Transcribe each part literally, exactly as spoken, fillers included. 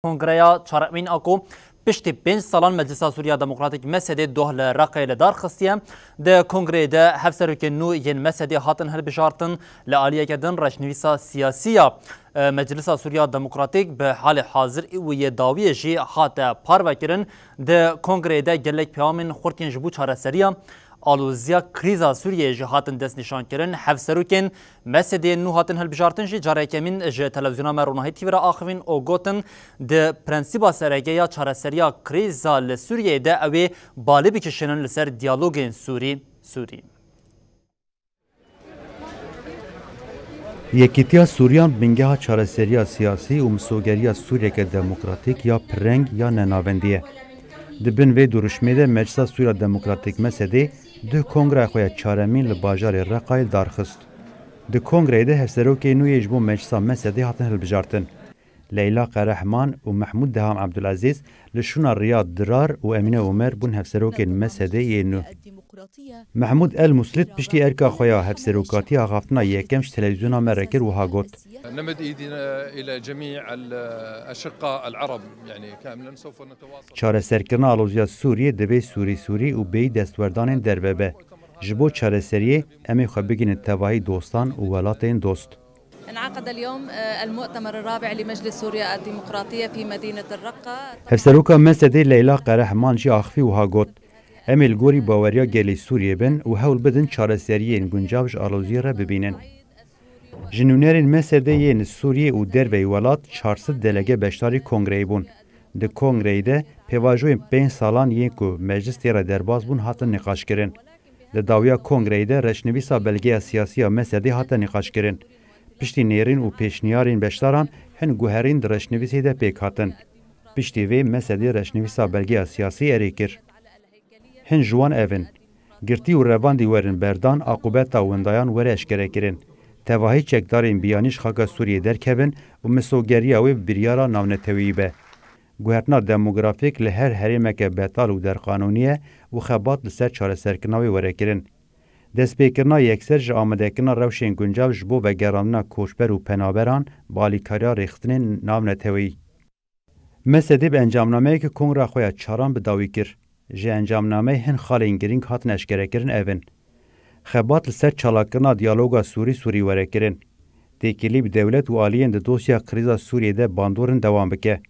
Kongreya çaremîn a ku piştî pênc salan Meclisa Sûriya Demokratîk, M S D, doh li Reqayê li dar xistiye. Di kongreyê de hevserokên nû yên M S D hatin hilbijartin. Li aliyeke din reşnivîsa siyasî ya, e, Meclisa Sûriya Demokratîk bi halê hazir û yê dawiyê jî hate parvekirin. Di kongreyê de gelek peyamên xurt yên ji bo çareseriya aloziya krîza Sûriyeyê jî hatin destnîşankirin. Hevserokên M S D'yê nû hatin hilbijartin jî careke din ji televîzyona me Ronahî T V re axivîn û gotin, di prensîba sereke ya çareseriya krîza li Sûriyeyê de ew ê balê bikişînin li ser diyalogên Sûrî, Sûrî. Yekîtiya Sûriyan bingeha çareseriya siyasî û misogeriya Sûriyeke demokratîk ya pirreng ya nenavendî ye. Di bin vê duruşmê de Meclisa Sûriya Demokratîk, M S D, duh kongreya xwe ya çaremîn li bajarê Reqayê darxist. Di kongreyê de hevserokê nû yê ji bo Meclisa M S D hatin hilbijartin. Leyla Qerehman û Mehmûd Deham Ebdulezîz li şûna Riyad Dirar û Emîne Omer bûn hevserokên M S D yê nû. Mehmûd El Muslit piştî erka xwe ya hevserokatî axaftina yekem ji televîzyona me re kir, wiha got: نمد إيدينا إلى جميع الأشقاء العرب، يعني كاملًا سوف نتواصل. Çareserkirina aloziya Sûriyê divê Sûrî Sûrî û bêyî destwerdanên derve be. Ji bo çareseriyê em ê xwe bigihînin tevahî dostan û welatên dost. انعقد اليوم، آه، المؤتمر الرابع لمجلس سوريا الديمقراطية في مدينة الرقة. Hevseroka M S D Leyla Qerehman jî axivî wiha got: Em ê li gorî baweriya gelê Sûriyê bin û hewl bidin çareseriyên guncav ji aloziyê re bibînin. Ji nûnerên M S D yên li Sûriyê û derveyî welat çar sed delege beşdarî kongreyê bûn. Di kongreyê de pêvajoyên pênc salan yên ku meclis tê re derbas bûn hatin nîqaşkirin. Di dawiya kongreyê de reşnivîsa belgeya siyasî ya M S D hate nîqaşkirin. Piştî nêrîn û pêşniyarên beşdaran hin guherîn di reşnivîsê de pêk hatin. Piştî vê M S D reşnivîsa belgeya siyasî erê kir. Hin ji wan ev in: girtî û revandî werin berdan, aqûbeta windayan were eşkerekirin. Tevahî çekdarên biyanî ji xaka Sûriyê derkevin û misogeriya wê bi biryara navneteweyî be. Guhertina demografîk li her herêmeke betal û derqanûnî ye û xebat li ser çareserkirina wê were kirin. Destpêkirina yekser ji amadekirina rewşên guncav ji bo vegerandina koçber û penaberan bi alîkariya rêxistinên navneteweyî. M S D bi encamnameyeke kongra xwe ya çaran bi dawî kir. Ji encamnameyê hin xalên girîng hatin eşkerekirin ev in: xebat li ser çalakirina diyaloga Sûrî Sûrî were kirin. Têkilî bi dewlet û aliyên di dosya krîza Sûriyê de bandor in dewam bike.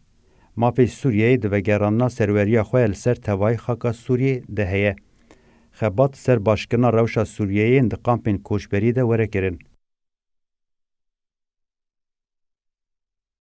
Mafê Sûriyeyê di vegerandina serweriya xwe ya li ser tevahî xaka Sûriyê de heye. Xebat li ser başkirina rewşa Sûriyeyê yên di kampên koçberiyê de were kirin.